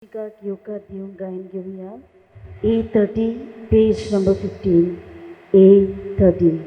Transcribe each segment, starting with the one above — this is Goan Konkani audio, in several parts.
येवकार दिवंक गायन घेवया. A 30, page number 15, A 30.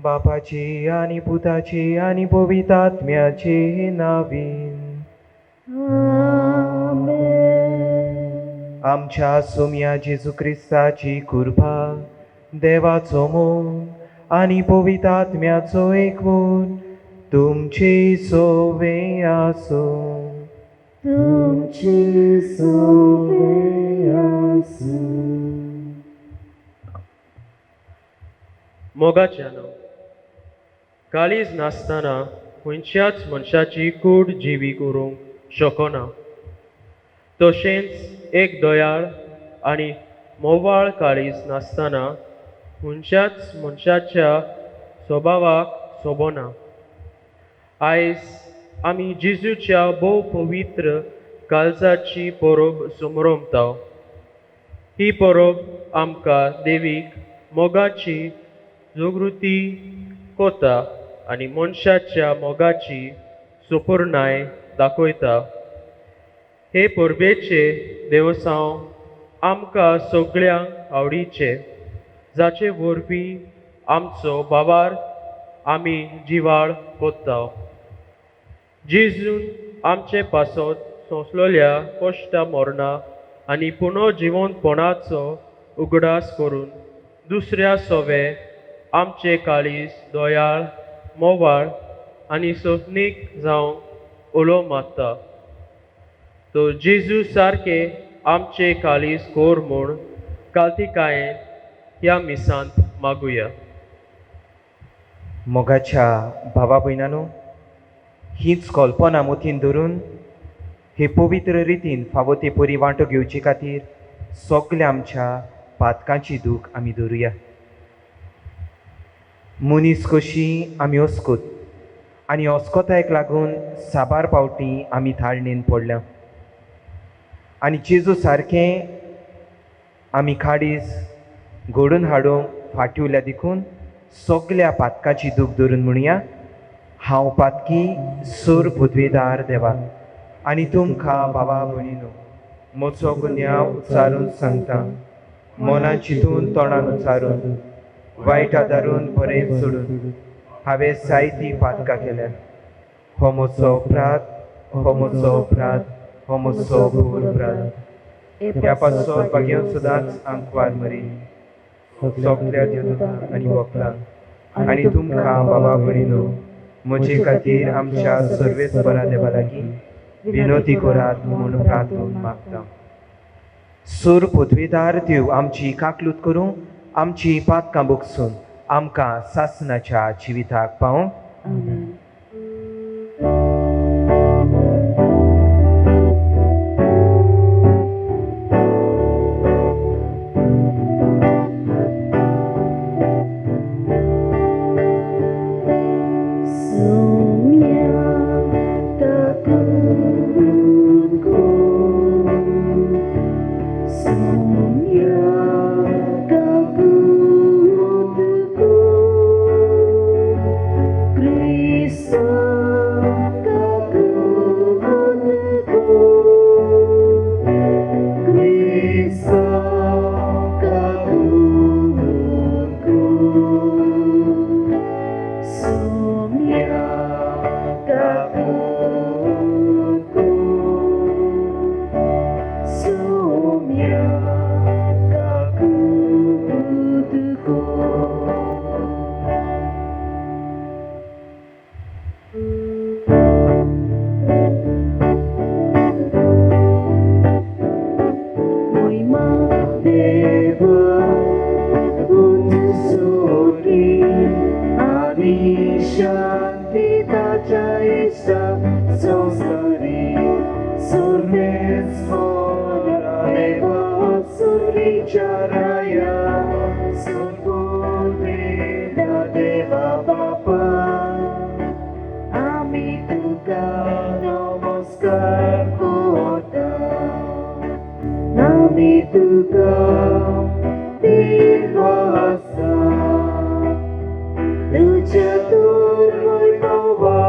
बापाची आनी पुताची आनी पवित्र आत्म्याची नावीन. आमच्या सोम्या जेजू क्रिस्ताची कृपा, देवाचो मोग आनी पवित्र आत्म्याचो एकवट तुमची सोवे आसूं. तुमची सोवे आसूं. मोगाच्यानो, काळीज नासतना खंयच्याच मनशाची कूड जिवी करूंक शकना. तशेंच एक दयाळ आनी मोवाळ काळीज नासतना खंयच्याच मनशाच्या स्वभावाक सोबना. आयज आमी जेजूच्या भोव पवित्र काळजाची परब समरमता. ही परब आमकां देवीक मोगाची जागृती कोता आनी मनशाच्या मोगाची सुपुर्णाय दाखयता. हे परबेचे देवसांव आमकां सगळ्यांक आवडीचे, जाचे वरवीं आमचो बाबार आमी जिवाळ कोत्ता. जेजून आमचे पासत सोंसलोल्या कश्टा मरणां आनी पुनो जिवंतपणाचो उगडास करून दुसऱ्या सोवे आमचे काळीज दयाळ, मोवाळ आनी सोसणीक जावंक उलो मारता. तो जेजू सारके आमचे काळीज कोर म्हूण कालतिकायेन ह्या मिसांत मागुया. मोगाच्या भावा भयणानो, हीच कल्पना मतीन धरून हे पवित्र रितीन फावो ते परी वांटो घेवचे खातीर सगल्या आमच्या पातकांची दूख आमी धरुया. मनीस कशी आमी अस्कोत आनी अस्कोतायक लागून साबार पावटी आमी थाळणेन पडल्या आनी जेजू सारकें आमी खाडीस घडून हाडूंक फाटी उरल्या. देखून सगल्या पातकाची दूख धरून म्हणया, हांव पातकी सूर पृथ्वीदार देवा आनी तुमकां बाबा भयणीनो म्हजो गुन्यांव उच्चारून सांगता. मनान चिंतून तोंडान उच्चारून वायट आदारून बरें सोडून हांवें जायतीं पातकां केल्या. हो म्हजो अपराध, हो म्हजो अपराध, हो म्हजो भोव अपराध. ह्या पासत भाग्यान सदांच आंकवार मरी, सगल्या देवदूतांक आनी वकलांक आनी तुमकां बाबा भयणीनो म्हजे खातीर आमच्या सर्वेस्परा देवा लागीं विनोती करात म्हूण प्रार्थून मागता. सूर पृथ्वीदार देव आमची काकलूत करूं, आमची पातकां बोगसून आमकां सासनाच्या जिविताक पावूं. Soumya kakulut सर्वेस्पोरा देवा सुरीच्या राया सुरबुर्वेदा देवा बापा आमी तुका नमस्कार करता आमी तुका दिलवासा तुज्या दुर्वैभवा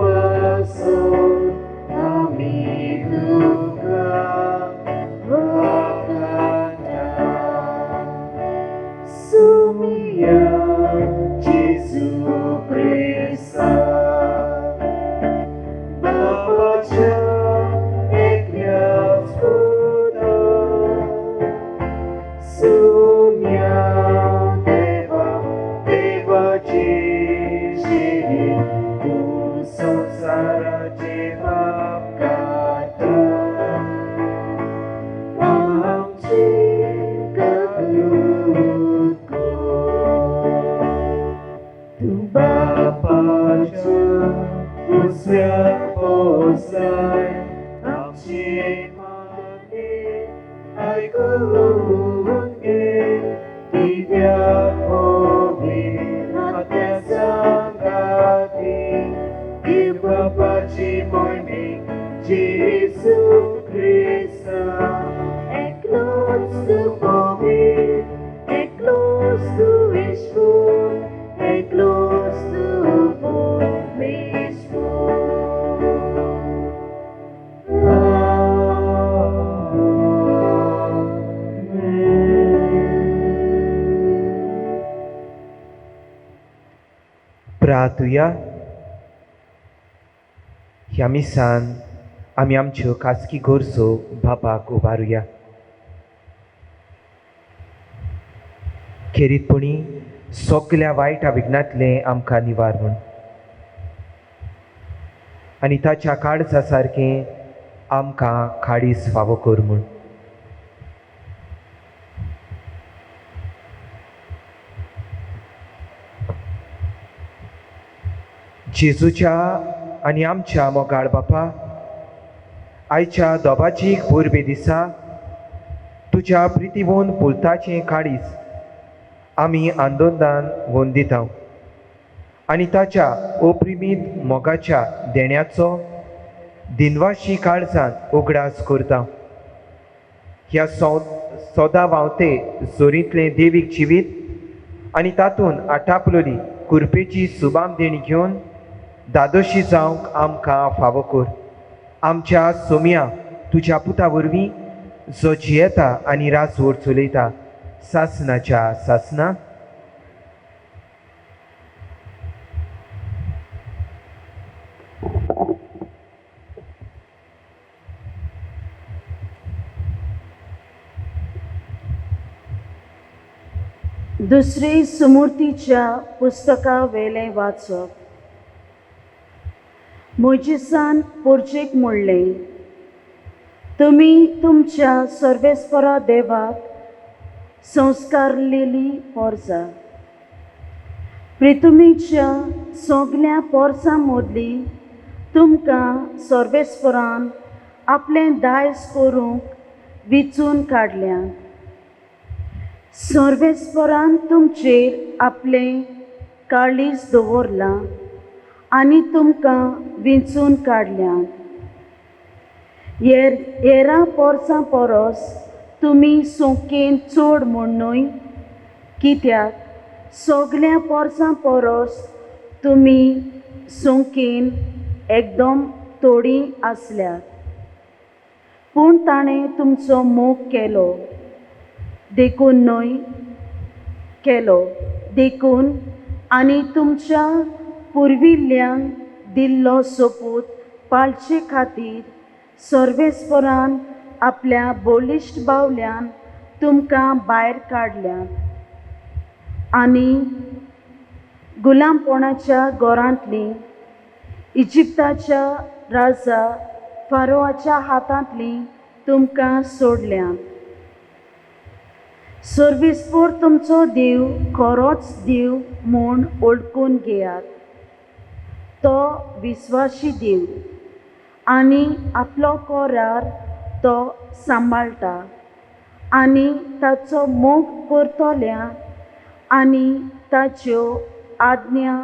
पासून आमी तुका वखणता. सुमिया जेजू क्रिस्ता बापाच्या एकल्याच पुता सुम्या देवा देवाची शिरी तूं संवसाराचे पाप काडटा आमची कबूल कर. तूं बापाच्या उजव्या पोसाय आमची मागणी आयकून घे दिव्या पवित्र आत्म्या सांगाती बापाची मोहिमे जेजू क्रिस्ता एकलोच तूं पवित्र एकलोच तूं ईश्वर एकलोच तूं परमेश्वर. आमेन. प्रार्थुया. ह्या मिसान आमी आमच्यो खासगी गरजो बापाक उबारुया. खेरीतपणी सगल्या वायट विघ्नांतलें आमकां निवार म्हूण आनी ताच्या काळजा सारकें आमकां काळीज फावो कर म्हूण. जेजूच्या आनी आमच्या मोगाळ बापा, आयच्या दोबाजीक परबे दिसा तुज्या प्रितीवोन पुलताचें काळीज आमी आंदोलनान वंदिता आनी ताच्या अप्रिमीत मोगाच्या देण्याचो दिनवाशी काळजान उगडास करता. ह्या सदां व्हांवते जोरींतलें देवीक जिवीत आनी तातूंत आटापलोली कुरपेची सुबाम देणी घेवन दादोशी जावंक आमकां फावो कर. आमच्या सोम्या तुज्या पुता वरवीं, जो जियेता आनी राजवट चलयता सासनाच्या सासना. दुसरी सुमूर्तीच्या पुस्तका वेलें वाचप. मोजिसान पोर्जेक म्हणलें, तुमी तुमच्या सर्वेस्परा देवाक संस्कारलेली पोरसां प्रितुमीच्या सगल्या पोरसां मदली तुमकां सर्वेस्परान आपलें दायज करूंक विचून काडल्यात. सर्वेस्परान तुमचेर आपलें काळीज दवरलां आनी तुमकां विंचून काडल्यात. हेरां पोरसां परस तुमी संख्येन चड म्हूण न्हय, कित्याक सगल्या पोरसां परस तुमी संख्येन एकदम थोडी आसल्यात. पूण ताणें तुमचो मोग केलो देखून न्हय केलो देखून आनी तुमच्या पुर्विल्ल्यांक दिल्लो सोपूत पाळचे खातीर सर्वेस्परान आपल्या बळिश्ट बावल्यान तुमकां भायर काडल्यात आनी गुलामपणाच्या घरांतली इजिप्ताच्या राजा फारोआच्या हातांतली तुमकां सोडल्यात. सर्वेस्पोर तुमचो देव खरोच देव म्हूण वळखून घेयात. तो विस्वाशी देव आनी आपलो करार तो सांबाळटा आनी ताचो मोग करतल्या आनी ताच्यो आज्ञा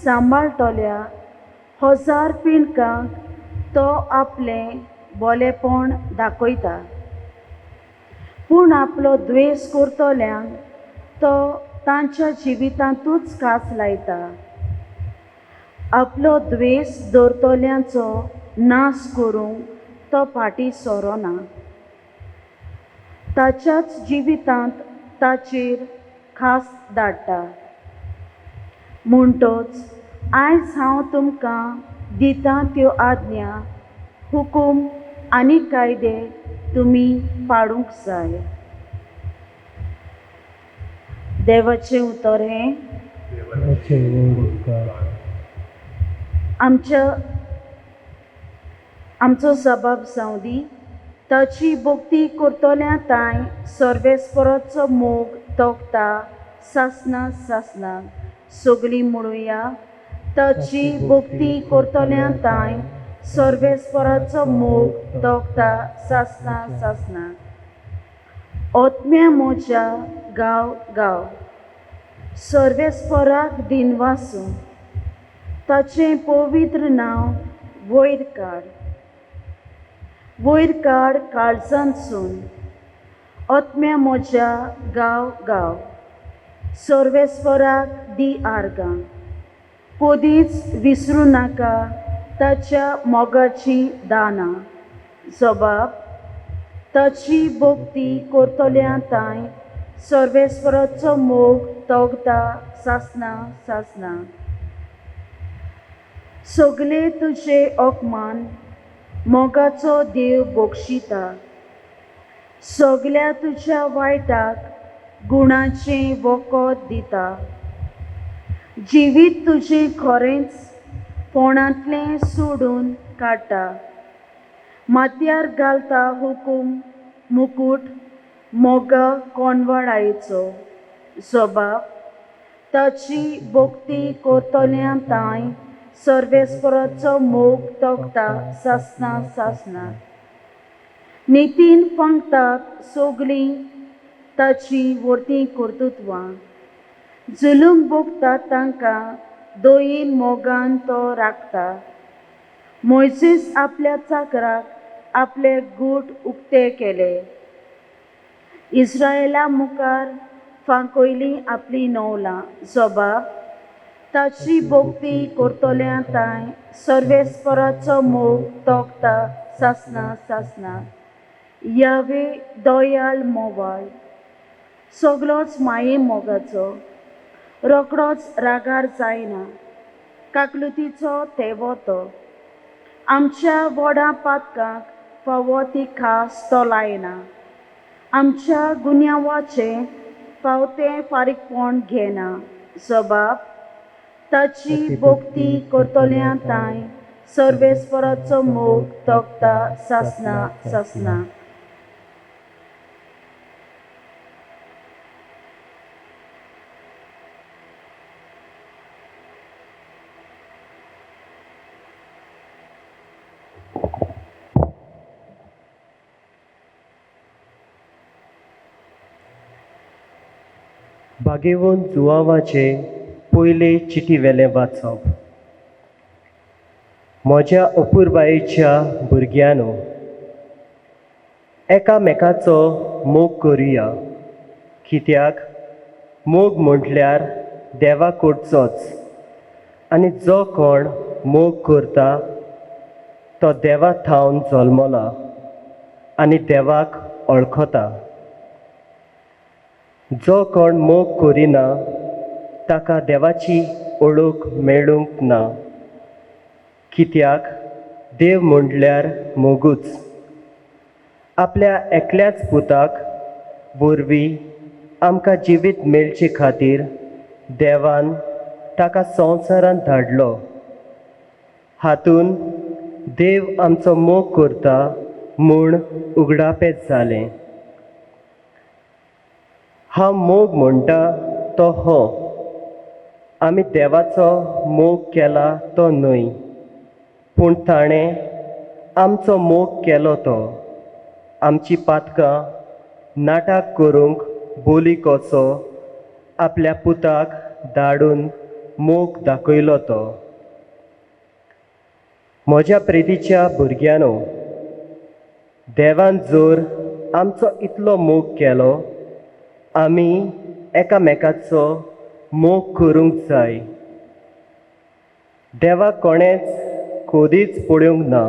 सांबाळटल्या हजार पिंडकांक तो आपलें बोलेपण दाखयता. पूण आपलो द्वेश करतल्यांक तो तांच्या जिवितांतूच कास लायता. आपलो द्वेश दवरतल्यांचो नाश करूंक तो फाटीं सरोना. ताच्याच जिवितांत ताचेर खास धाडटा. म्हणटच आयज हांव तुमकां दितां त्यो आज्ञा, हुकूम आनी कायदे तुमी पाळूंक जाय. देवाचें उतर हें. आमच्या आमचो सबाब जावं दी. ताची भक्ती करतल्या तांय सर्वेस्पराचो मोग तोखता सासना सासना. सगळीं म्हणुया, ताची भक्ती करतल्या तांय सर्वेस्पराचो मोग तोखता सासना सासना. ओतम्या म्हज्या गांव गांव सर्वेस्पराक दिनवासूं, ताचें पवित्र नांव वयर काड. वयर काड काळजांतसून. ओतम्या म्हज्या गांव गांव सर्वेस्पराक दी आर्गां. कदींच विसरूं नाका ताच्या मोगाचीं दानां. जबाब, ताची भक्ती करतल्या तांय सर्वेस्पराचो मोग तोगता सासना सासना. सगळे तुजे अपमान मोगाचो देव बक्षिता. सगल्या तुज्या वायटाक गुणाचें वखद दिता. जिवीत तुजें खरेंच फोणांतलें सोडून काडटा. माथ्यार घालता हुकूम मुकूट मोगा कोणवाडायचो. जबाब, ताची भक्ती करतल्या तांय सर्वेस्पराचो मोग तोखता सासना सासना. नितीन फांगतात सगळीं ताची वर्ती कर्तृत्वां. जुलूम भोगतात तांकां दयेन मोगान तो राखता. मोयसीस आपल्या चाकराक आपले गूट उक्ते केले. इस्रायला मुखार फांकयलीं आपलीं नवलां. जबाब, ताची भक्ती करतल्या तांय सर्वेस्पराचो मोग तोखता सासना सासना. यावे दयाळ मोवाळ, सगळोच माये मोगाचो, रोकडोच रागार जायना, काकलुतीचो तेवो तो. आमच्या व्हडा पातकांक फावो ती खास तो लायना. आमच्या गुन्यांवाचें फावो तें फारीकपण घेना. जबाब, ताची भक्ती करतल्या तांय सर्वेस्पराचो मोग तोखता सासना सासना. भागेवन जुवावाचे पयले चिटी वेलें वाचप. म्हज्या अपुरबायेच्या भुरग्यांनो, एकामेकाचो मोग करुया, कित्याक मोग म्हटल्यार देवा कडचोच, आनी जो कोण मोग करता तो देवा थावन जल्मला आनी देवाक वळखता. जो कोण मोग करिना ताका देवाची ओळख मेळूंक ना, कित्याक देव म्हटल्यार मोगूच. आपल्या एकल्याच पुताक वरवीं आमकां जिवीत मेळचे खातीर देवान ताका संवसारांत धाडलो. हातून देव आमचो मोग करता म्हूण उगडापें जालें. हांव मोग म्हणटा तो हो, आमी देवाचो मोग केला तो न्हय, पूण ताणें आमचो मोग केलो तो, आमची पातकां नाटक करूंक बोली कसो आपल्या पुताक धाडून मोग दाखयलो तो. म्हज्या प्रेतीच्या भुरग्यांनो, देवान जर आमचो इतलो मोग केलो, आमी एकामेकाचो मोग करूंक जाय. देवाक कोणेंच कदीच पळोवंक ना,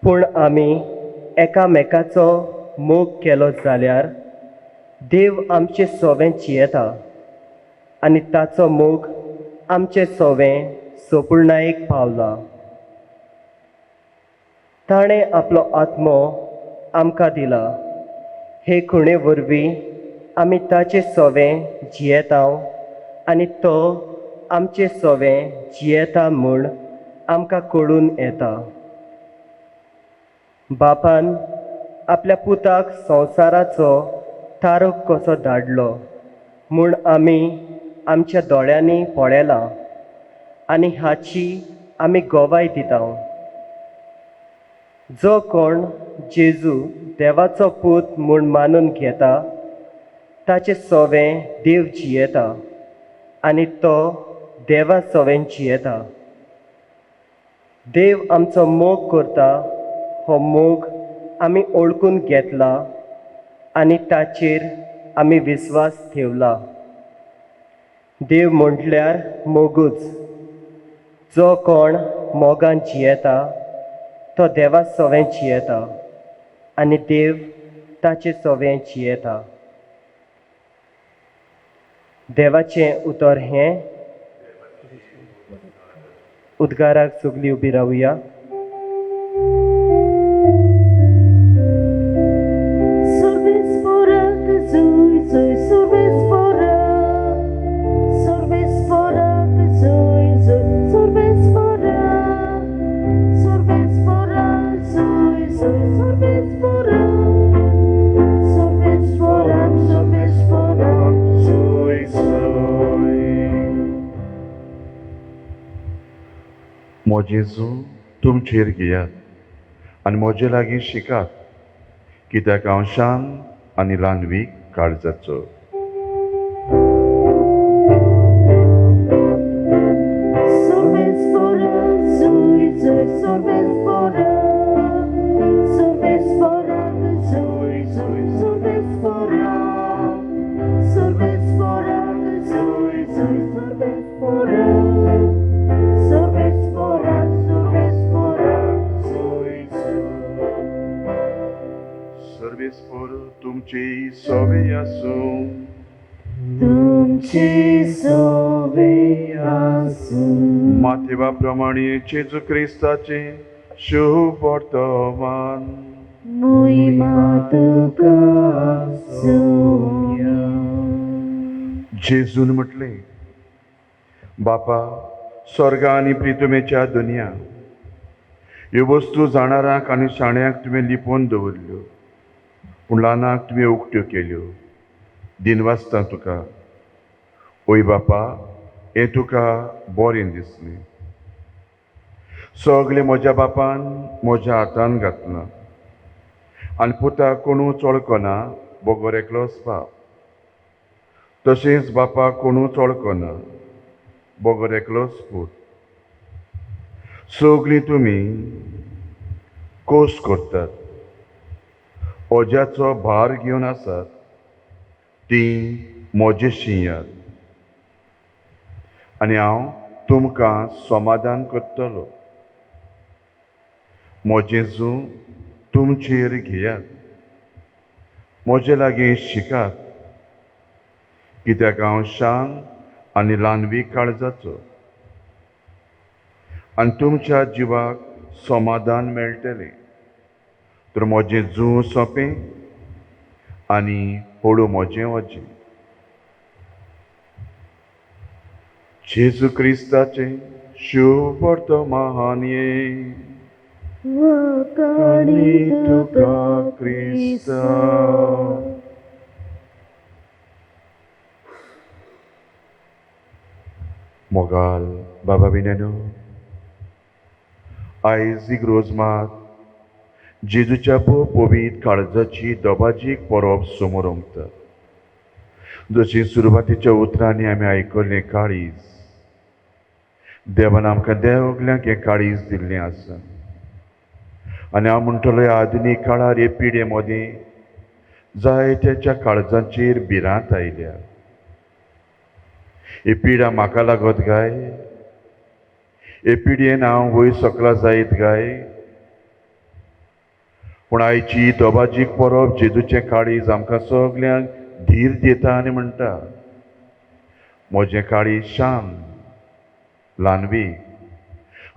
पूण आमी एकामेकाचो मोग केलो जाल्यार देव आमचे सोवें जियेता आनी ताचो मोग आमचे सोवें सोपूर्णायेक पावला. ताणें आपलो आत्मो आमकां दिला. हे खुणे वरवीं आमी ताचे सोवें जियेता आनी तो आमचे सोवें जियेता म्हूण आमकां कळून येता. बापान आपल्या पुताक संवसाराचो तारक कसो धाडलो म्हूण आमी आमच्या दोळ्यांनी पळयलां आनी हाची आमी गवाय दिता. जो कोण जेजू देवाचो पूत म्हूण मानून घेता ताचे सोवें देव जियेता आनी तो देवा सोवें जियेता. देव आमचो मोग करता, हो मोग आमी ओळखून घेतला आनी ताचेर आमी विस्वास ठेवला. देव म्हटल्यार मोगूच. जो कोण मोगान जियेता तो देवा सोवें जियेता आनी देव ताचे सोवें जियेता. देवाचें उतर हें. उद्गाराक सगळीं उबी रावया. सर्वेस्पोराक जुय जुय सर्वेस्पोराक, सर्वेस्पोराक जुय जुय सर्वेस्पोराक, सर्वेस्पोराक जुय जुय सर्वेस्पोराक, सर्वेस्पोराक सर्वेस्पोराक जुय जुय. म्हजें तुमचेर घेयात आनी म्हजे लागीं शिकात, कित्याक हांव शांत आनी ल्हानवीक काळजाचो. सर्वेस्पोराक जुय जुय सर्वेस्पोराक, सर्वेस्पोराक जुय जुय सर्वेस्पोराक, सर्वेस्पोराक जुय जुय सर्वेस्पोराक, सर्वेस्पोराक सर्वेस्पोराक जुय जुय. सर्वेस्पोर तुमची सोवे आसूं. तुमची सोवे आसूं. मातेवा प्रमाणे जेजू क्रिस्ताचे शुभ वर्तमान. मोहिमा तुका सोम्या. जेजून म्हटलें, बापा, स्वर्गा आनी प्रितुमेच्या दुनिया ह्यो वस्तू जाणारांक आनी शाण्याक तुवें लिपोवन दवरल्यो, पूण ल्हानाक तुवें उक्त्यो केल्यो. दिनवासता तुका ओय बापा, हें तुका बरें दिसलें. सगळें म्हज्या बापान म्हज्या हातान घातलां आनी पुताक कोणूच वळखना बगर एकलोच बाप, तशेंच बापाक कोणूच वळखना बगर एकलोच पूत. सगळीं तुमी कोस करतात, ओज्याचो भार घेवन आसात, तीं म्हजे शिंयात आनी हांव तुमकां समाधान करतलो. म्हजें जूं तुमचेर घेयात, म्हजे लागीं शिकात, कित्याक हांव शांत आनी ल्हानवीक काळजाचो, आनी तुमच्या जिवाक समाधान मेळटलें. तर म्हजें जूं सोंपें आनी हळू म्हजें वजें. जेजू क्रिस्ताचें शुभ वर्तमान. वाखाणी तुका क्रिस्ता. मोगाल बाबा बिन्यानो, आयज इग्रोज मात जेजूच्या पवित्र काळजाची दबाजीक परब समोर ओंकता. जशी सुरवातीच्या उतरांनी आमी आयकल्लें काळीज, देवान आमकां देवगल्यांक हें काळीज दिल्लें आसा. आनी हांव म्हणटलो ह्या आधुनीक काळार हे पिढे मदीं जायत्याच्या काळजांचेर भिरांत आयल्या. ही पिडा म्हाका लागत काय? हे पिडयेन हांव वयर सकला जायत काय? पूण आयची दबाजीक परब जेजूचें काळीज आमकां सगल्यांक धीर दिता आनी म्हणटा, म्हजें काळीज शांत ल्हानवी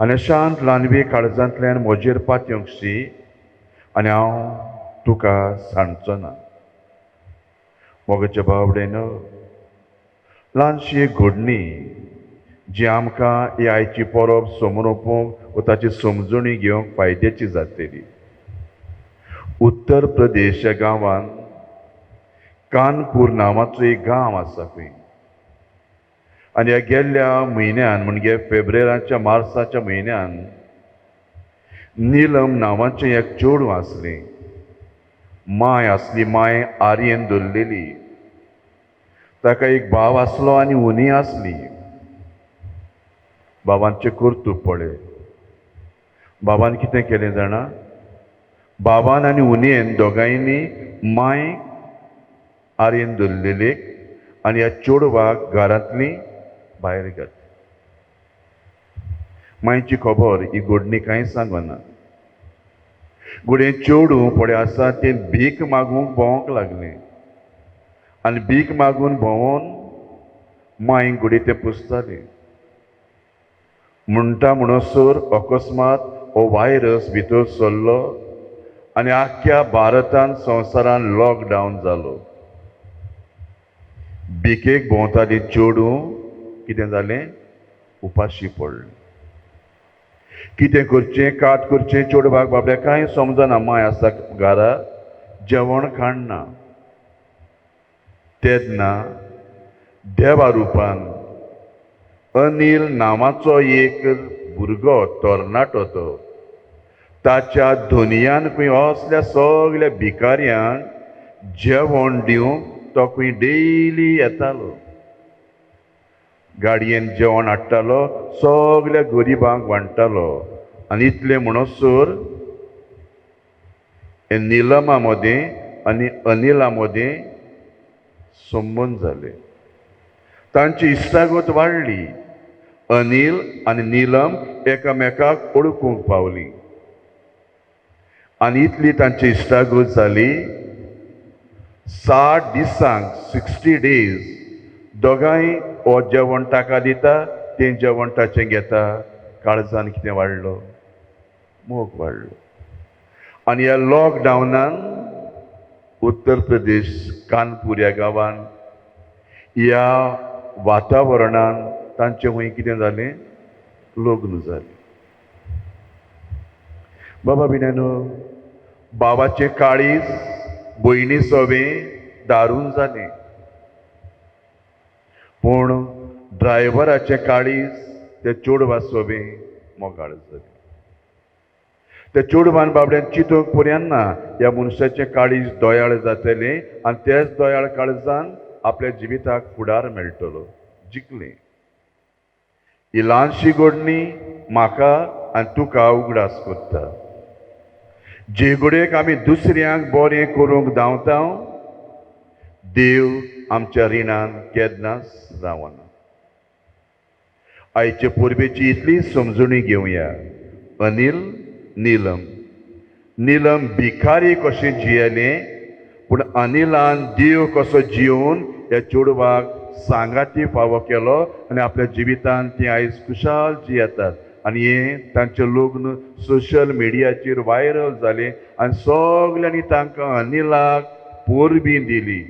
आनी शांत ल्हानवी काळजांतल्यान म्हजेर पातयेवंक शी आनी हांव तुका सांडचो ना. मोगाच्या बावडेन ल्हानशी एक घडणी जी आमकां ही आयची परब समरोवंक वा ताची समजणी घेवंक फायद्याची जातली. उत्तर प्रदेश ह्या गांवांत कानपूर नांवाचो एक गांव आसा खंय. आनी ह्या गेल्ल्या म्हयन्यान म्हणजे फेब्रेराच्या मार्साच्या म्हयन्यान निलम नांवाचें एक चेडूं आसलें. माय आसली, माय आर्येन धरलेली. ताका एक भाव आसलो आनी उनी आसली. बाबांचें कर्तूब पळय. बाबान कितें केलें जाणा? बाबान आनी उनयेन दोगांयनी माय आर्येन धरलेली आनी ह्या चेडवाक घरांतली भायर घातली. मायची खबर ही घडणी कांय सांगना. घडये चेडूं पळय आसा तें भीक मागूंक भोंवंक लागलें आनी भीक मागून भोंवोन माय घडये तें पुसतालें. म्हणटा म्हणसर अकस्मात हो वायरस भितर सरलो आनी आख्ख्या भारतान संवसारान लॉकडावन जालो. भिकेक भोंवताली चेडूं कितें जालें? उपाशी पडलें. कितें करचें कात करचें चेडवाक बाबड्या कांय समजना. माय आसा घरा जेवण खाण ना. तेन्ना देवा रुपान अनील नांवाचो एक भुरगो तरणाटो तो ताच्या धनयान खंय असल्या सगल्या भिकाऱ्यांक जेवण दिवंक तो खंय डेली येतालो. गाडयेन जेवण हाडटालो, सगल्या गरिबांक वांट्टालो. आनी इतलें म्हणसर हे निलमा मदें आनी अनिला मदें संबंद जाले. तांची इश्टागत वाडली. अनिल आनी निलम एकामेकाक ओळखूंक पावली आनी इतली तांची इश्टागत जाली 60 दिसांक, 60 डेज दोगांय हो जेवण ताका दिता, तें जेवण ताचें घेता. काळजान कितें वाडलो? मोग वाडलो. आनी ह्या लॉकडावनान उत्तर प्रदेश कानपूर ह्या गांवान ह्या वातावरणान तांचें खंय कितें जालें? लग्न जालें. बाबा भिण्यानो, बाबाचें काळीज भयणी सोबें दारून जालें, पूण ड्रायव्हराचें काळीज ते चेडवा सोबें मोगाळ जालें. त्या चेडवान बाबड्यान चिंतूंक पर्यान ना ह्या मनशाचें काळीज दोयाळ जातलें आनी त्याच दोयाळ काळजान आपल्या जिविताक फुडार मेळटलो. जिखलें. ही ल्हानशी घडणी म्हाका आनी तुका उगडास करता. जे घडयेक आमी दुसऱ्यांक बरें करूंक धांवता, देव आमच्या रिणान केन्नाच रावना. आयचे परबेची इतली समजणी घेवया. अनिल निलम, निलम भिकारी कशें जियेलें, पूण अनिलान देव कसो जिवन ह्या चेडवाक सांगाती फावो केलो आनी आपल्या जिवितान ती आयज खुशाल जियेतात. आनी हें तांचें लग्न सोशल मिडियाचेर व्हायरल जालें आनी सगल्यांनी तांकां अनिलाक परबीं दिली.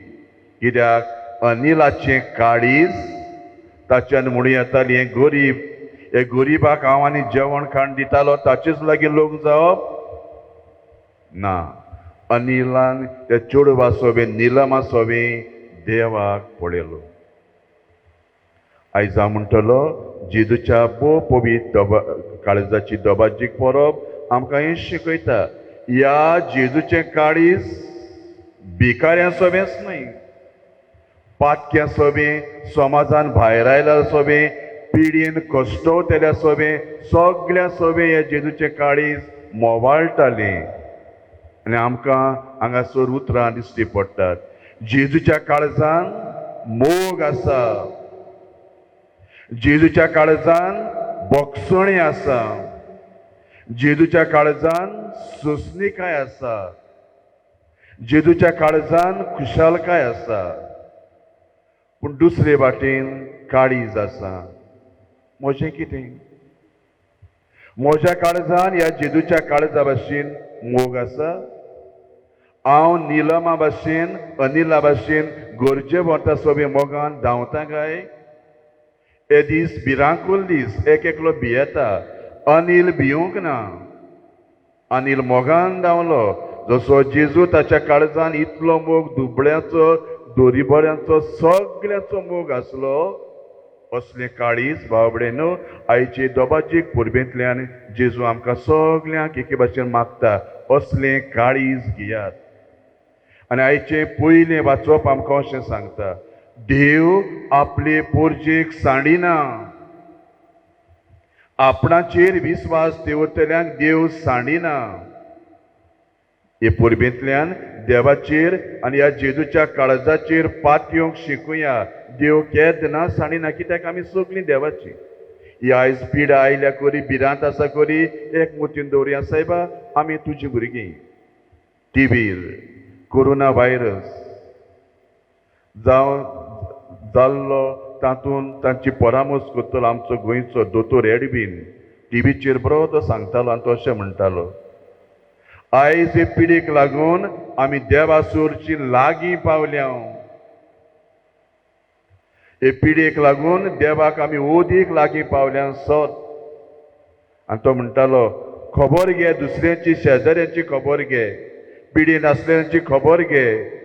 कित्याक अनिलाचें काळीज ताच्यान म्हणूं येतालें, हें गरीब, हे गरिबाक हांव आनी जेवण खाण दितालो ताचेच लागीं लग्न जावप ना. अनिलान त्या चेडवा सोबें निलमा सोबें देवाक पळयलो. आयज हांव म्हणटलो जेजूच्या भोव पवित्र काळजाची दबाजीक परब आमकां हें शिकयता. ह्या जेजूचें काळीज भिकाऱ्यां सोबेंच न्हय, पातक्यां सोबें, समाजान भायर आयल्या सोबें, पिडयेन कश्टवतेल्या सोबें, सगळ्या सोबें हे जेजूचें काळीज मोवाळटालें. आनी आमकां हांगासर उतरां दिश्टी पडटात. जेजूच्या काळजान मोग आसा, जेजूच्या काळजान बोगसणी आसा, जेजूच्या काळजान सोंसणीकाय आसा, जेजूच्या काळजान खुशालकाय आसा. पूण दुसरे वाटेन काळीज आसा. म्हजें कितें? म्हज्या काळजान ह्या जेजूच्या काळजा भाशेन मोग आसा? हांव निलमा भाशेन, अनिला भाशेन गरजे वता सोबे मोगान धांवता काय? हे दीस भिरांकूल दीस, एक एकलो भियेता. अनिल भिवंक ना, अनिल मोगान धांवलो. जसो जेजू ताच्या काळजान इतलो मोग, दुबळ्याचो, दोरीबऱ्यांचो, सगळ्यांचो मोग आसलो, असलें काळीज भाव न्हू आयचे दोबाजीक पुर्बेंतल्यान जेजू आमकां सगल्यांक एके भाशेन मागता, असलें काळीज घेयात. आनी आयचें पयलें वाचप आमकां अशें सांगता, देव आपले पोरजेक सांडिना. आपणाचेर विस्वास दवरतल्यांक देव सांडिना. हे पुर्बेंतल्यान देवाचेर आनी ह्या जेजूच्या काळजाचेर पातयेवंक शिकुया. देव केन्ना सांडिना, कित्याक आमी सगळीं देवाची. ही आयज पिडा आयल्या करी, भिरांत आसा करी, एक मोतीन दवरुया, सायबा आमी तुजी भुरगीं. टिबीर, कोरोना व्हायरस जावं जाल्लो, तातूंत तांची परामर्श करतलो आमचो गोंयचो दोतोर एडवीन टिवीचेर बरो तो सांगतालो आनी तो अशें म्हणटालो, आयज हे पिडीक लागून आमी देवासुरची लागीं पावल्या. हे पिडयेक लागून देवाक आमी ओदीक लागीं पावल्या सत. आनी तो म्हणटालो, खबर घे दुसऱ्यांची, शेजाऱ्यांची खबर घे, पिडयेन आसल्यांची खबर घे,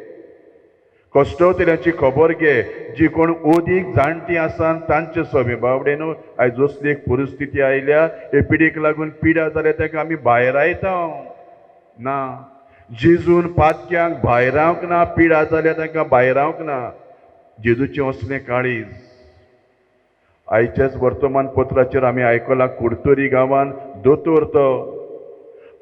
कश्टवतल्यांची खबर घे, जी कोण ओदीक जाणटी आसा तांचे सोबे. बावडे न्हू, आयज असली एक परिस्थिती आयल्या, हे पिडयेक लागून पिडा जाल्या ताका आमी भायरायता ना. जेजून पातक्यांक भायरावंक ना, पिडा जाल्या तांकां भायरावंक ना. जेजूचें असलें काळीज. आयच्याच वर्तमानपत्राचेर आमी आयकलां, कुडतरी गांवान दोतोर तो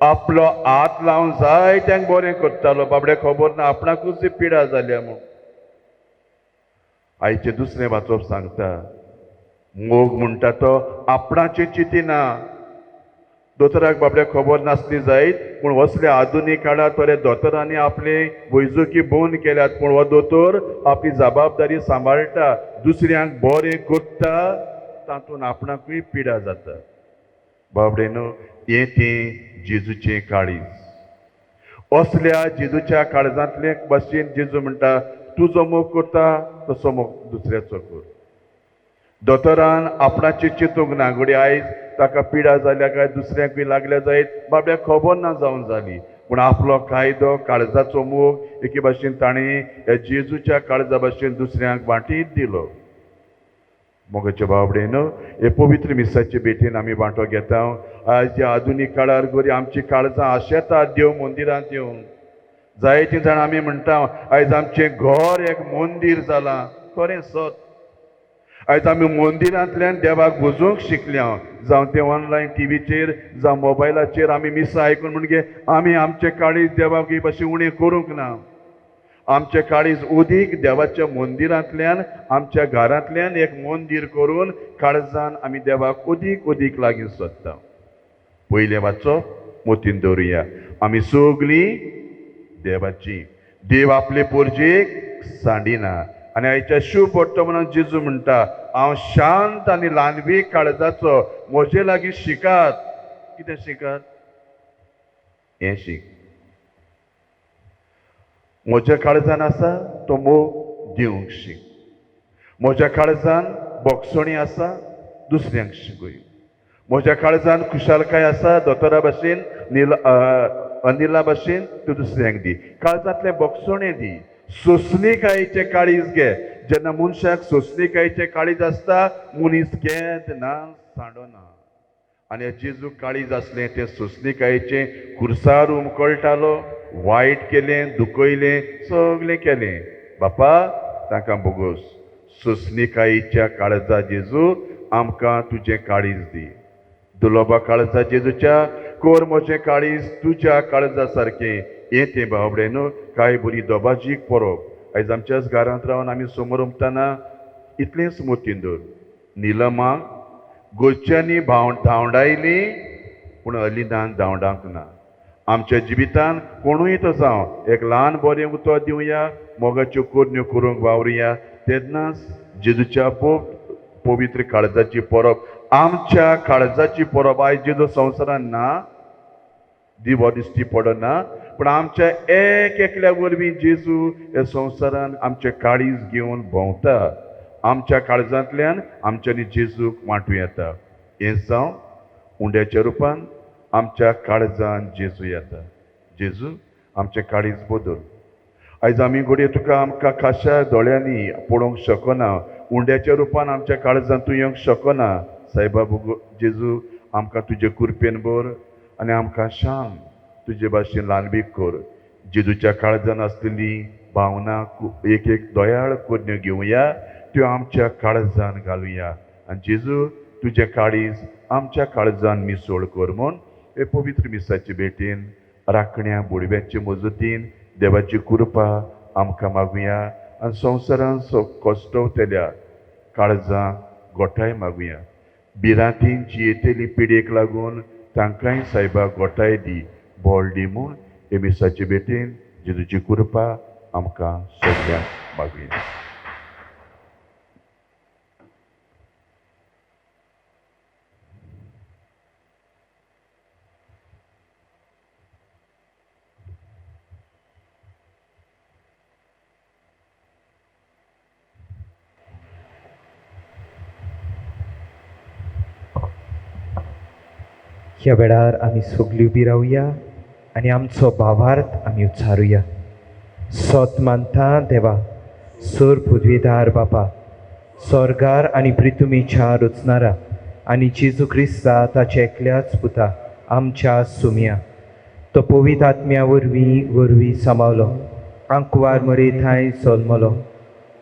आपलो हात लावन जायत्यांक बरें करतालो. बाबड्या खबर ना आपणाकूच ती पिडा जाल्या म्हूण. आयचें दुसरें वाचप सांगता, मोग म्हणटा तो आपणाचें चिंतिना. दोतोराक बाबड्याक खबर नासली जायत, पूण असल्या आधुनीक काळार थोड्या दोतोरांनी आपले वैजकी बंद केल्यात, पूण हो दोतोर आपली जबाबदारी सांबाळटा, दुसऱ्यांक बरें करता, तातूंत आपणाकूय पिडा जाता. बाबडे न्हू, हें तें जेजूचें काळीज. असल्या जेजूच्या काळजांतले भाशेन जेजू म्हणटा, तुजो मोग करता तसो मोग दुसऱ्याचो कर. दोतोरान आपणाचें चिंतूंक ना, घडये आयज ताका पिडा जाल्या काय दुसऱ्यांकूय लागल्या जायत, बाबड्याक खबर ना जावन जाली, पूण आपलो कायदो, काळजाचो मोग एके भाशेन ताणें ह्या जेजूच्या काळजा भाशेन दुसऱ्यांक वांटीत दिलो. मोगाचे बाबडे न्हू, हे पवित्र मिसाचे भेटीन आमी वांटो घेता. आयज ह्या आधुनीक काळार घडये आमची काळजां आशेतात देव मंदिरांत येवन. जायतीं जाणां आमी म्हणटा, आयज आमचें घर एक मंदीर जालां. खरें सत. आयज आमी मंदिरांतल्यान देवाक भुजूंक शिकल्या. जावं तें ऑनलायन टिवीचेर, जावं मोबायलाचेर आमी मिसां आयकून म्हणजे आमी आमचें काळीज देवाक ही भाशेन उणें करूंक ना. आमचें काळीज उदीक देवाच्या मंदिरांतल्यान, आमच्या घरांतल्यान एक मंदीर करून काळजान आमी देवाक उदीक उदीक लागीं सोदता. पयलें वाचप मोतीन दवरुया, आमी सगळीं देवाची. देव आपले पोरजेक सांडिना. आनी आयच्या शूभ पडटा म्हणून जेजू म्हणटा, हांव शांत आनी ल्हानवीक काळजाचो, म्हजे लागीं शिकात. कितें शिकात? हें शीक, म्हज्या काळजान आसा तो मोग दिवंक शीक. म्हज्या काळजान बोगसणी आसा, दुसऱ्यांक शिकय. म्हज्या काळजान खुशालकाय आसा, दोतोरा भाशेन, नील अनिला भाशेन तूं दुसऱ्यांक दी. काळजांतलें बोगसणें दी. सोंसणीकायेचें काळीज घे. जेन्ना मनशाक सोंसणीकायेचें काळीज आसता, मनीस केन्ना सांडना. आनी जेजू काळीज आसलें तें सोंसणीकायेचें, खुर्सार उमकळटालो, वायट केलें, दुखयलें, सगळें केलें. बापा तांकां बोगोस. सोंसणीकायेच्या काळजा जेजू आमकां तुजें काळीज दी. दुलोबा काळजा जेजूच्या कोर म्हजें काळीज तुज्या काळजा सारकें. हें तें भावडे न्हू कांय बरी दोबाजीक परब आयज आमच्याच घरांत रावन आमी समोर उमतना इतलेंच मतीन दवर. निलमाक गोच्यांनी धांवडायली पूण अलिनान धांवडावंक ना. आमच्या जिवितान कोणूय तो जावं एक ल्हान बरें उतर दिवया, मोगाच्यो करण्यो करूंक वावरुया, तेन्नाच जेजूच्या पवित्र काळजाची परब आमच्या काळजाची परब. आयज जेजू संवसारान ना, दिवो दिश्टी पडना, पूण आमच्या एक एकल्या वरवीं जेजू ह्या संवसारान आमचें काळीज घेवन भोंवता. आमच्या काळजांतल्यान आमच्यांनी जेजूक वांटूं येता. हें जावं उंड्याच्या रुपान आमच्या काळजान जेजू येता. जेजू आमचें काळीज बदल. आयज आमी घडये तुका आमकां खाशा दोळ्यांनी पळोवंक शकना, उंड्याच्या रुपान आमच्या काळजान तूं येवंक शकना. सायबा जेजू आमकां तुजे कृपेन भर आनी आमकां शांत तुजे भाशेन ल्हानबीक कर. जेजूच्या काळजान आसलेली भावना एक एक दयाळ करण्यो घेवया, त्यो आमच्या काळजान घालुया आनी जेजू तुजें काळीज आमच्या काळजान मिसळ कर म्हूण हे पवित्र मिसाचे भेटीन राखण्या बुडव्याचे मजतीन देवाची कृपा आमकां मागुया आनी संवसारान कश्टवतल्या काळजां गोठाय मागुया. भिरांतीन जियेतली पिडयेक लागून तांकांय सायबा गोठाय दी, बळ दी म्हूण हे मिसाचे भेटीन जेजूची कृपा आमकां सगळ्यांक मागुया. ह्या वेळार आमी सगळीं उबी रावया आनी आमचो भावार्थ आमी उच्चारुया. सोत मानता देवा, सोर पुदवेदार बापा, स्वर्गार आनी प्रितुमीच्या रचणारा आनी जेजू क्रिस्ता ताच्या एकल्याच पुता आमच्या सुमया, तो पवित्र आत्म्या वरवीं समावलो, आंकवार मरे थंय जल्मलो,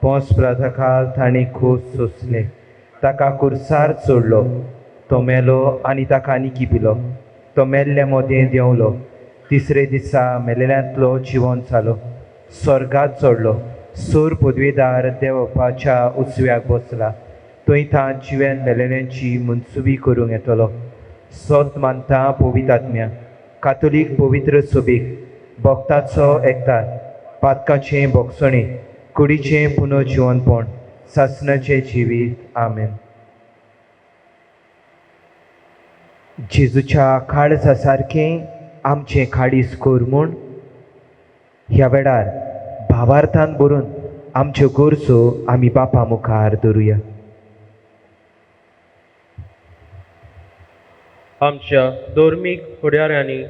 पोंस प्राताकाल ताणें खोस सोंसलें, ताका कुर्सार चडलो, तो मेलो आनी ताका निकी पिलो, तो मेल्ल्या मोदें देंवलो, तिसरे दिसा मेलेल्यांतलो जिवन जालो, स्वर्गात चडलो, सोर पदवेदार देवपाच्या उजव्याक बसला, थंय तां जिवेन मेलेल्यांची मनसुबी करूंक येतलो. सोत मानता पवित्र आत्म्या, कातोलीक पवित्र सोबीक, भक्ताचो एकतार, पातकाचें भोगसणें, कुडीचें पुनर्जिवनपण, सासणाचें जिवीत. आमेन. जेजूच्या काळजा सारकें आमचें काळीज कर म्हूण ह्या वेळार भावार्थान भरून आमच्यो गरजो आमी बापा मुखार धरुया. आमच्या धर्मीक फुडाऱ्यांनी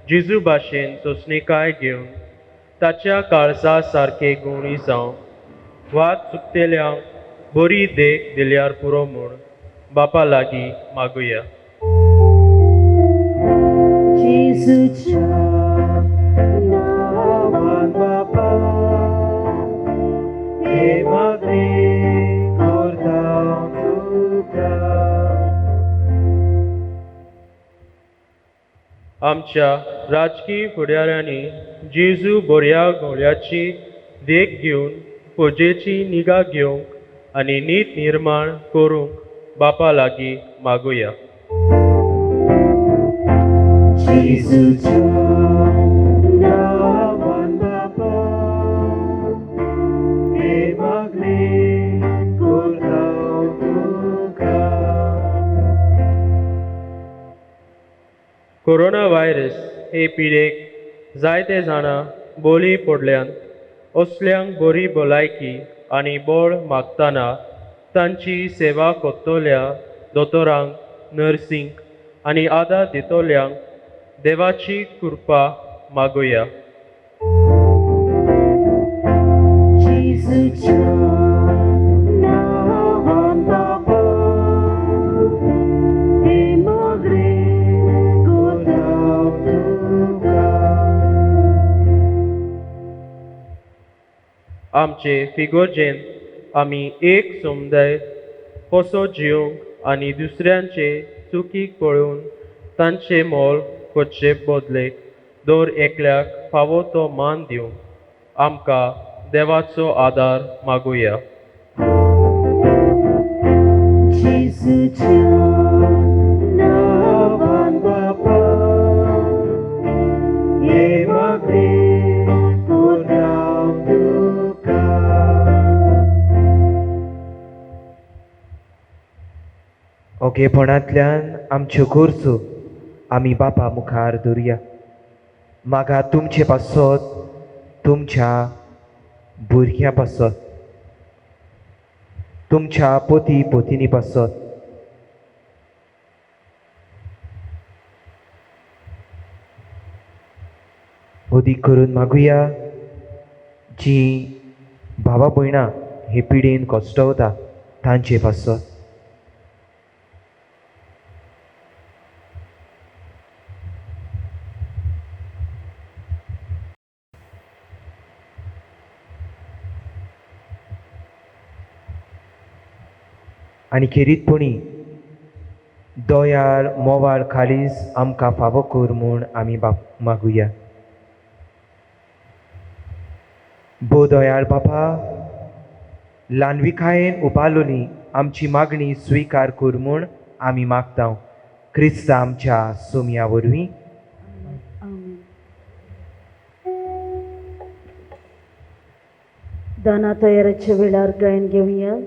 जेजू भाशेन सोंसणीकाय घेवन ताच्या काळजा सारके गुणी जावं वा चुकतेल्यांक बरी देख दिल्यार पुरो म्हूण बापा लागीं मागुया. जेजूच्या नांवान बापा, हे मागणें करता तुका. आमच्या राजकीय फुडाऱ्यांनी जेजू बऱ्या घोड्याची देख घेवन पुजेची निगा घेवंक आनी नीत निर्माण करूंक बापा लागीं मागुया. जेजूच्या नांवान बापा, हे मागणें करता तुका. कोरोना व्हायरस हे पिडेक जायते जाणां बोली पडल्यान असल्यांक बरी भलायकी आनी बळ मागतना तांची सेवा करतल्या दोतोरांक, नर्सींक आनी आदार दितल्यांक देवाची कृपा मागुया. जेजूच्या नांवान बापा, हे मागणें आमचे फिगोर्जेंत आमी एक समुदाय कसो जिवंक आनी दुसऱ्यांचे चुकीक पळोवन तांचे मोल करचे बदलेक दर एकल्याक फावो तो मान दिवंक आमकां देवाचो आदार मागुया. जेजूच्या नावान बापा हे मागणें करता तुका. ओगेपणांतल्यान आमच्यो गरजो आमी बापा मुखार दवरुया. मागा तुमचे पासत, तुमच्या भुरग्यां पासत, तुमच्या पती पतिनी पासत. अदीक करून मागुया जी भावा भयणां हे पिडेन कश्टवता तांचे पासत. आनी खेरीतपणी दयाळ मोवाळ खालीस आमकां फावो कर म्हूण आमी बाप मागुया. भोव दयाळ बापा, ल्हानविकायेन उबालोली आमची मागणी स्विकार कर म्हूण आमी मागता, क्रिस्ता आमच्या सोमया वरवीं. आमेन. दाना तयाराच्या वेळार गायन घेवया.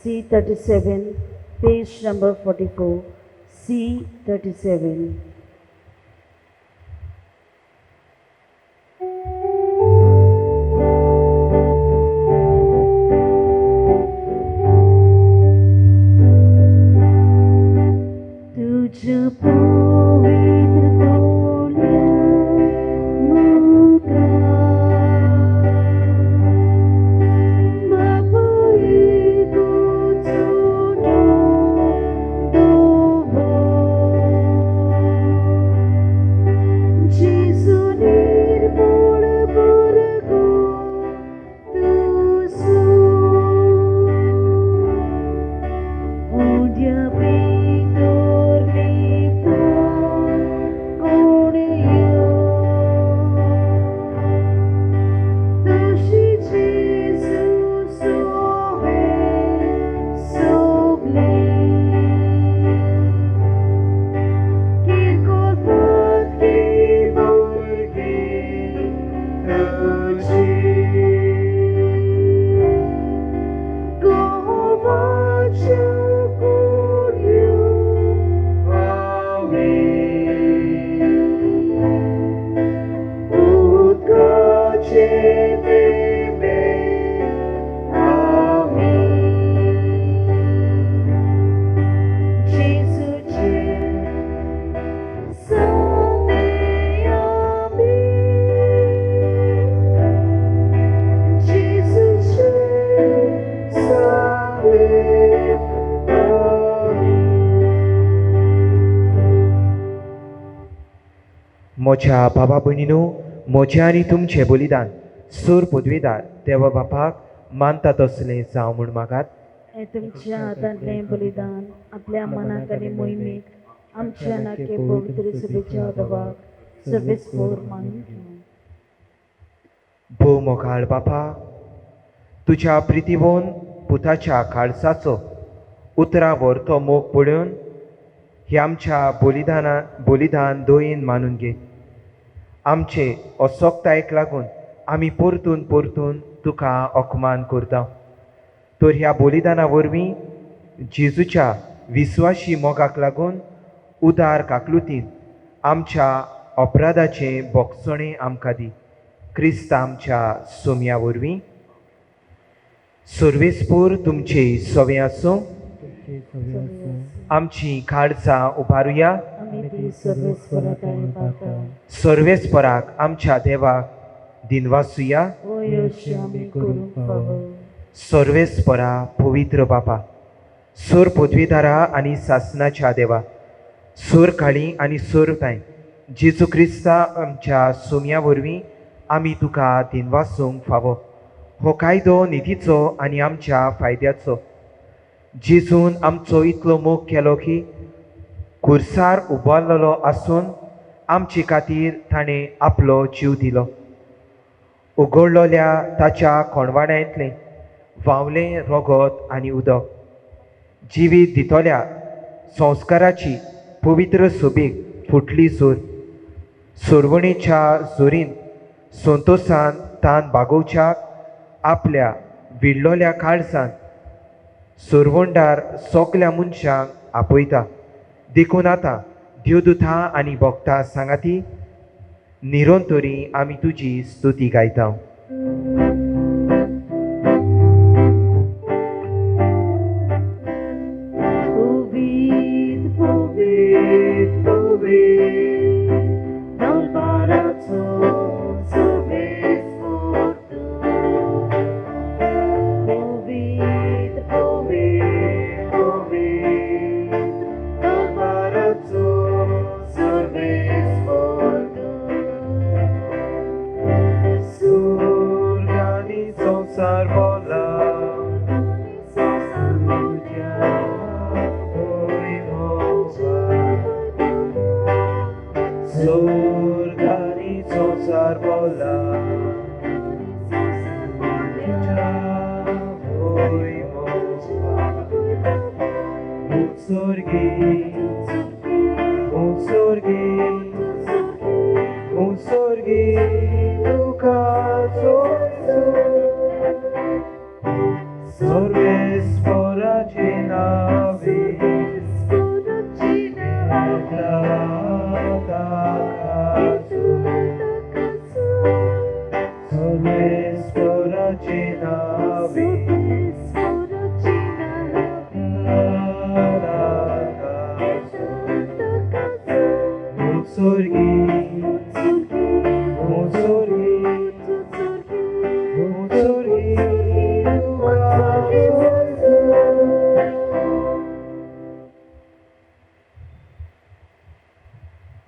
C 37, page number 44, C 37. तुझ्या पवित्र तोंडा मुखार म्हज्या बाबा भयणीनो, म्हजें आनी तुमचें बलिदान सूर पदवीदार देवा बापाक मानता तसलें जावं म्हूण मागात. हें तुमच्या हातांतलें बलिदान आपल्या मनाक आनी मोहिमेक आमच्या नाके पवित्र सभेच्या दबाक सर्वेस्पोर मानून घेवं. भोव मोगाळ बापा, तुज्या प्रितीवोन पुताच्या काळसाचो उतरां व्हरतो मोग पळोवन हे आमच्या बलिदान दयेन मानून घे. आमचे असोक्तायेक लागून आमी परतून परतून तुका अपमान करता, तर ह्या बलिदाना वरवीं जेजूच्या विस्वाशी मोगाक लागून उदार काकलुतीन आमच्या अपराधाचें बोगसणें आमकां दी, क्रिस्त आमच्या सोमया वरवीं. सर्वेस्पोर तुमचे सवे आसूं. आमची काळजां उबारुया. आमी ती सर्वेस्पराक पावता. सर्वेस्पराक आमच्या देवाक दिनवासुया. ओ अशें आमी करूंक फावो. सर्वेस्परा पवित्र बापा, सोर पदवीदारा आनी सासनाच्या देवा, सोर काळी आनी सोर ताय जेजू क्रिस्ता आमच्या सोमया वरवीं आमी तुका दिनवासूंक फावो. हो कायदो निधीचो आनी आमच्या फायद्याचो. जेजून आमचो इतलो मोग केलो की कुर्सार उबारलेलो आसून आमचे खातीर ताणें आपलो जीव दिलो. उगडलोल्या ताच्या कोणवाड्यांतलें व्हांवलें रगत आनी उदक जिवीत दितल्या संस्काराची पवित्र सोबीक फुटली जोर सोडवणेच्या जोरीन संतोसान तान बागोवच्याक आपल्या विडलोल्या काळजान सोरवंडार सगल्या मनशांक आपयता. देखून आतां देवदुतां आनी भक्तां सांगाती निरंतरी आमी तुजी स्तुती गायता. पवित्र पवित्र पवित्र दलबाराचो सुवेस्फूर्त. पवित्र पवित्र पवित्र दलबाराचो सुवेस्फूर्त. सूर आनी संवसार बोला सूर आनी संवसार बोला उत्सर्गी उत्सर्गी उत्सर्गी तुका सर्वेस्पराचे नावे सर्वेस्पराचे नावे उत्सर्गी उत्सर्गी उत्सर्गी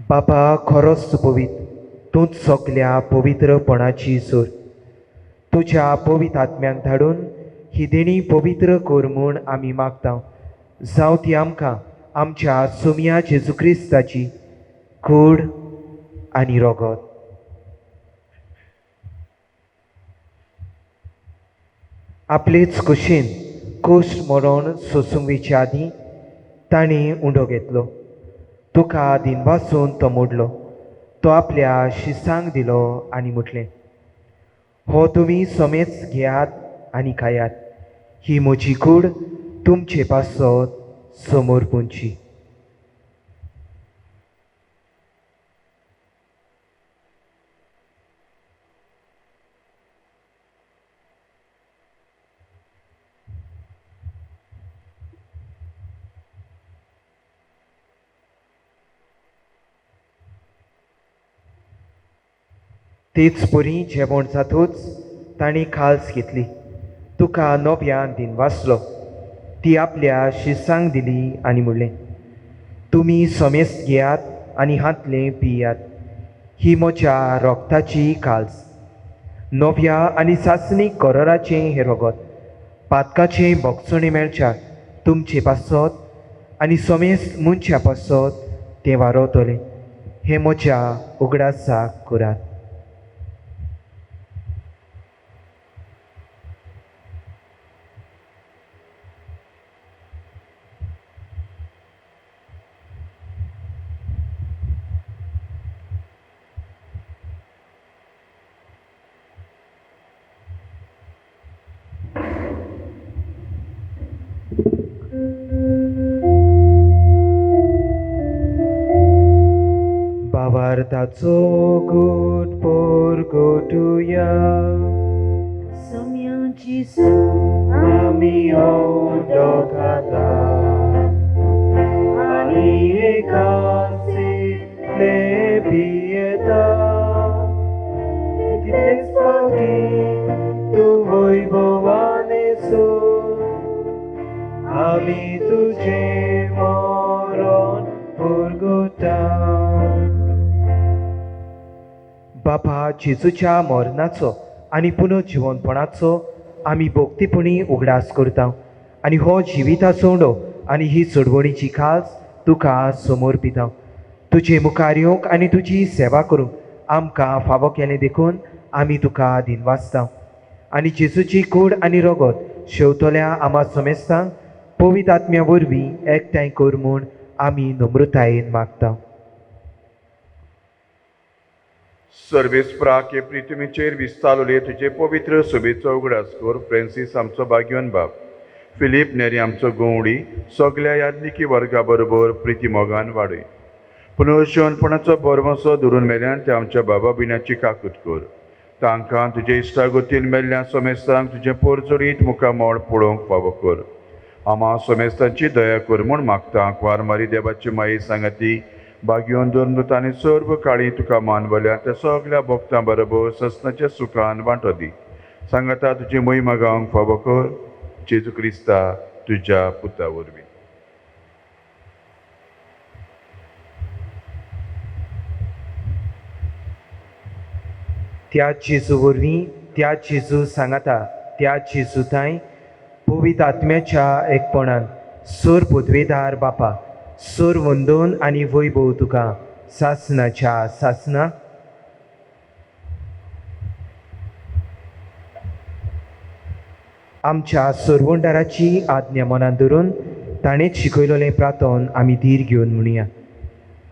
बापा खरोच तूं पवित्र, तूंच सगल्या पवित्रपणाची जोर. तुज्या पवित्र आत्म्याक धाडून ही देणी पवित्र कर म्हूण आमी मागता. जावं ती आमकां आमच्या सोमया जेजू क्रिस्ताची कूड आनी रगत. आपलेच कुशीन कोश्ट मरण सोसूंक वयचे आदीं ताणें उंडो घेतलो. तुका दिनवासून तो मोडलो. तो आपल्या शिसांक दिलो आनी म्हटलें, हो तुमी समेच घेयात आनी खायात. ही म्हजी कूड तुमचे पासत समोर पुंची. तेच परी जेवण जातूच तांणी खाल्स घेतली. तुका नव्यान दिनवासलो. ती आपल्या शिसांक दिली आनी म्हणलें, तुमी समेस्त घेयात आनी हांतलें पियात. ही म्हज्या रोगताची काल्स. नव्या आनी सासणीक कराराचें हें रगत पातकाचें भोगसणें मेळच्या तुमचे पासत आनी समेस्त मनशा पासत तें वारवतलें. हें म्हज्या उगडासाक करात. बाबार्थाचो गोट पोर गोटुया सम्याची सु आमी उदकाता आनी एकासितले पियेता तितलेच फावटी तूं वैभवान सो आमी तुजें मरण पुरगुता. बापा जेजूच्या मरणाचो आनी पुनर्जिवनपणाचो आमी भोक्तीपणी उगडास करता आनी हो जिविताचो उंडो आनी ही चडवणीची खास तुका समोर पिता. तुजे मुखार येवंक आनी तुजी सेवा करूंक आमकां फावो केलें देखून आमी तुका दिनवासता. आनी जेजूची कूड आनी रगत शेवतल्या आमा समेस्तांक पवित्र आत्म्या वरवीं एकठांय कर म्हूण आमी नम्रतायेन मागता. सर्वेस्परा हे पृथ्वीचेर विस्तारले तुजे पवित्र सभेचो उगडास कर. फ्रेंसीस आमचो भाग्यवान बाप, फिलीप नेरी आमचो गवडी, सगल्या याज्ञिकी वर्गा बरोबर प्रिती मोगान वाडय. पुनर्जीवनपणाचो भरवंसो धरून मेल्यान ते आमच्या बाबा बिण्याची काकूत कर. तांकां तुजे इश्टागतीन मेल्ल्या सोमेस्तांक तुजें पोरजोडीत मुखामळ पळोवंक फावो कर. आमा सोमेस्तांची दया कर म्हूण मागता. कुवारमारी देवाची माई सांगाती भाग्योन दोन आनी सर्व काळी तुका मानवल्या त्या सगल्या भक्तां बरोबर ससनाच्या सुखान वांटो दी. सांगाता तुजी महिमा गावंक फावो कर. जेजू क्रिस्ता तुज्या पुता वरवीं. त्या जेजू वरवीं, त्या जेजू सांगाता, त्या जेजू थांय पवित्र आत्म्याच्या एकपणान सोर पदवेदार बापा, सोर वंदोन आनी वैभव तुका सासनाच्या सासना. आमच्या सोरवंडाराची आज्ञा मनान धरून ताणेंच शिकयलेलें प्रातोन आमी धीर घेवन म्हणया.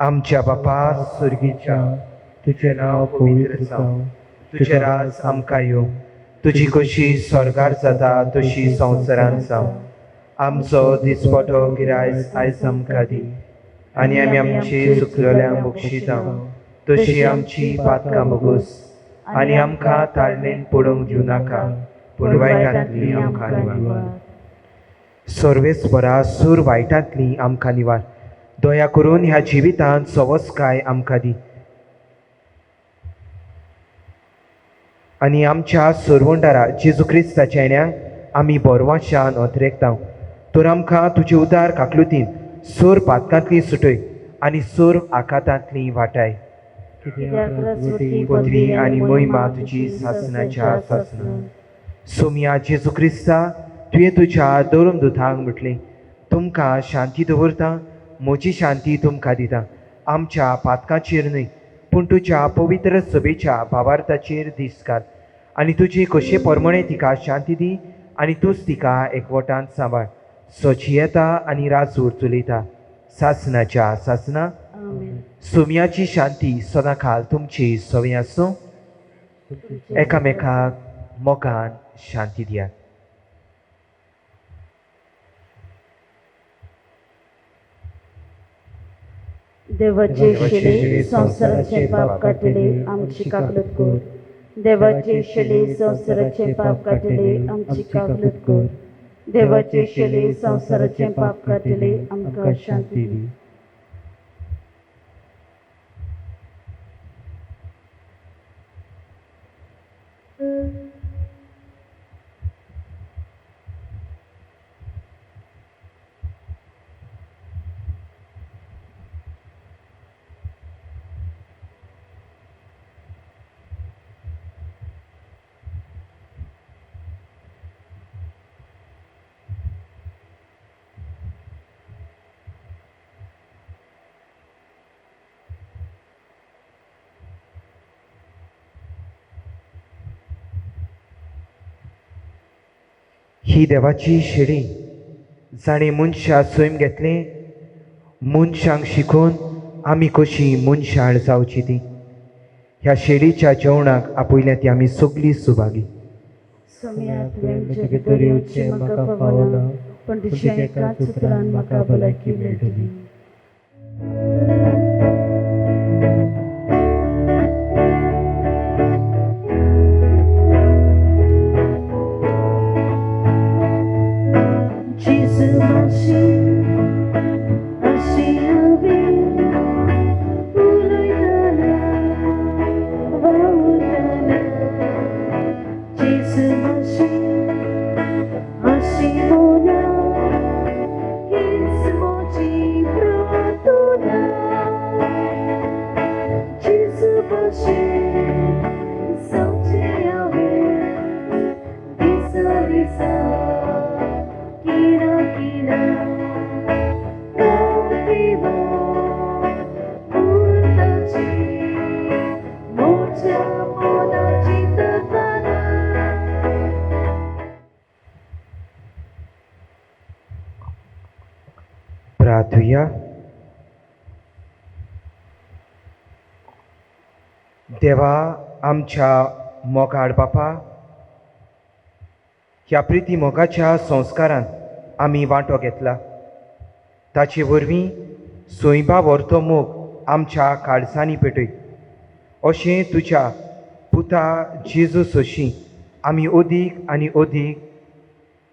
आमच्या बापा स्वर्गीच्या, तुजें नांव पवित्र जावं, तुजें राज आमकां येवं, तुजी कशी स्वर्गार जाता तशी संवसारांत जावं. आमचो दिसपटो गिरायस आयज आमकां दी आनी आमी आमची चुकलेल्यांक बक्षिता तशी आमची पातकां भोगोस आनी आमकां ताळणेन पडोवंक दिवं नाका, पूण वायटांतली आमकां निवार. सर्वेस्परा सूर वायटांतली आमकां निवार. दया करून ह्या जिवितांत सवसकाय आमकां दी आनी आमच्या सोरवंडारा जेजू क्रिस्ताच्या येण्याक आमी बोरवाशान अत्रेकता. तर आमकां तुजे उदार काकलुतीन सोर पातकांतली सुटय आनी सोर आकातांतली वाटाय. पदवी आनी महिमा तुजी सासनाच्या सासना. सोमया जेजू क्रिस्ता, तुवें तुज्या दरुम दुतांक म्हटलें, तुमकां शांती दवरता, म्हजी शांती तुमकां दिता. आमच्या पातकांचेर न्हय पूण तुज्या पवित्र सभेच्या भावार्थाचेर दीस घाल आनी तुजी कशे परमणे तिका शांती दी आनी तूंच तिका एकवटान सांबाळ. सोची येता आनी राजूर चलयता सासनाच्या सासना. सोमयाची शांती सदां खाल तुमची सवी आसूं. एकामेकाक मोगान शांती दियात. देवाचे शेले संवसाराचे पाप काडटले आमची काकलत कर. देवाचे शेले संवसाराचे पाप काडटले आमची काकलत कर. देवाचे शेले संवसाराचे पाप काडटले आमकां शांती दी. ही देवाची शेळी जाणें मनशां सैम घेतलें, मनशांक शिकोवन आमी कशी मनशाळ जावची ती. ह्या शेळीच्या जेवणाक आपयल्या ती आमी सगळीं सुभागी. सोम्या, तुवें म्हजे भितर येवचें म्हाका फावना, पूण तुज्या एकाच उतरान म्हाका भलायकी मेळटली. धुया. देवा आमच्या मोगाळ बापा, ह्या प्रिती मोगाच्या संस्कारान आमी वांटो घेतला, ताचे वरवीं सोंयबा व्हरतो मोग आमच्या काळजांनी पेटय अशें तुज्या पुता जेजू सोशी आमी अदीक आनी अदीक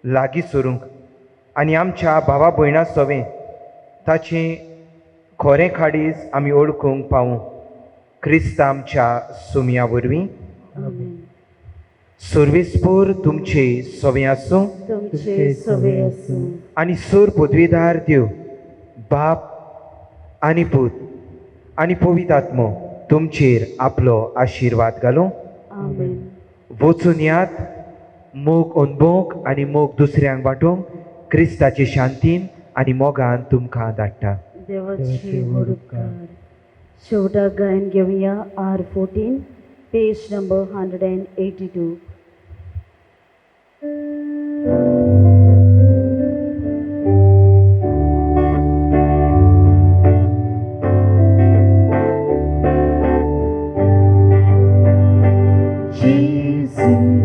लागीं सरूंक आनी आमच्या भावा भयणा सवें ताचें खरें खाडीज आमी ओळखूंक पावूं, क्रिस्त आमच्या सुमया वरवीं. आमेन. सर्वेस्पोर तुमचे सवें आसूं तुमचे सवे आसूं. आनी सूर पदवीदार देव बाप आनी पूत आनी पवित्र आत्मो तुमचेर आपलो आशिर्वाद घालूं. आमेन. वचून यात, मोग अनभोवंक आनी मोग दुसऱ्यांक वांटूंक क्रिस्ताचे शांतीन आनी मोगान तुमकां धाडटा. देवाचे व्हड उपकार. शेवटाक गायन घेवया R 14, page number 182. Jesus.